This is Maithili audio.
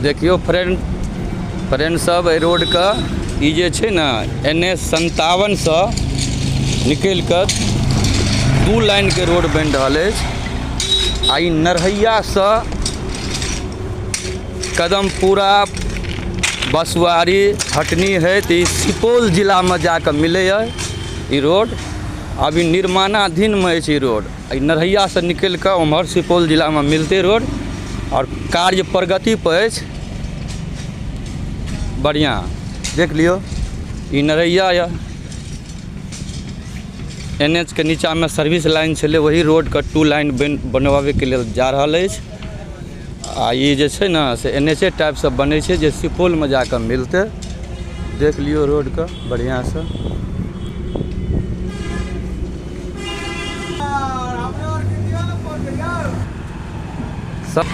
देखियौ फ्रेंड, फ्रेंड सब, एहि रोडके ई जे छै ने एन एच 57सँ निकलि कऽ 2 लाइनके रोड बनि रहल अछि। आ ई नरहैयासँ कदमपुरा बसुआरी छटनी होइत ई सुपौल जिलामे जाकऽ मिलैए ई रोड। अभी निर्माणाधीनमे अछि ई रोड। ई नरहैयासँ निकलि कऽ ओम्हर सुपौल जिलामे मिलतै रोड आओर कार्य प्रगति पर अछि। बढ़िआँ देख लियौ, ई नरहैया यऽ। एन एच के नीचाँमे सर्विस लाइन छलै, वही रोडके 2 लाइन बनबाबैके लेल जा रहल अछि। आ ई जे छै ने से एन एच ए टाइपसँ बनै छै जे सुपौलमे जाकऽ मिलतै। देख लियौ रोडके बढ़िआँसँ। सब